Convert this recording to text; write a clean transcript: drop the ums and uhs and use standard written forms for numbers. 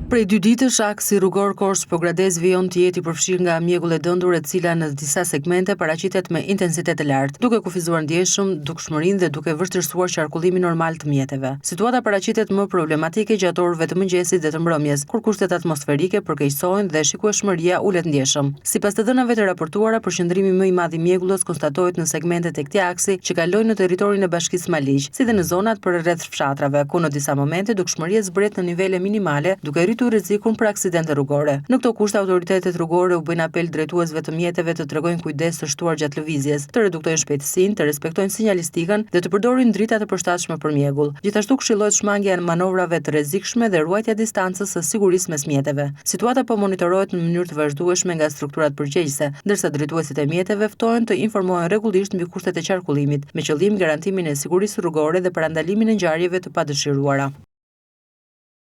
Prej dy ditësh, aksi rrugor Korçë-Pogradec vijon të jetë i përfshirë nga mjegull e dëndur e cila në disa segmente paraqitet me intensitet të lartë, duke kufizuar ndjeshëm dukshmërinë dhe duke vështirësuar qarkullimin normal të mjeteve. Situata paraqitet më problematike gjatë orëve të mëngjesit dhe të mbrëmjes, kur kushtet atmosferike përkeqësohen dhe shikueshmëria ulet ndjeshëm. Sipas të dhënave të raportuara, përqendrimi më i madh i mjegullës konstatohet në segmentet e këtij aksi që kalojnë në territorin e Bashkisë Maliq, si dhe në zonat përreth fshatrave, ku në disa momente dukshmëria zbret në nivele minimale, duke rritur rrezikun për aksidente rrugore. Në këto kushte, autoritetet rrugore u bëjnë apel drejtuesve të mjeteve të tregojnë kujdes të shtuar gjatë lëvizjes, të reduktojnë shpejtësinë, të respektojnë sinjalistikën dhe të përdorin drita të përshtatshme për mjegull. Gjithashtu këshillohet shmangia e manovrave të rrezikshme dhe ruajtja e distancës së sigurisë mes mjeteve. Situata po monitorohet në mënyrë të vazhdueshme nga strukturat përgjegjëse, ndërsa drejtuesit e mjeteve ftohen të informohen rregullisht mbi kushtet e qarkullimit, me qëllim garantimin e sigurisë rrugore dhe parandalimin e ngjarjeve të padëshiruara.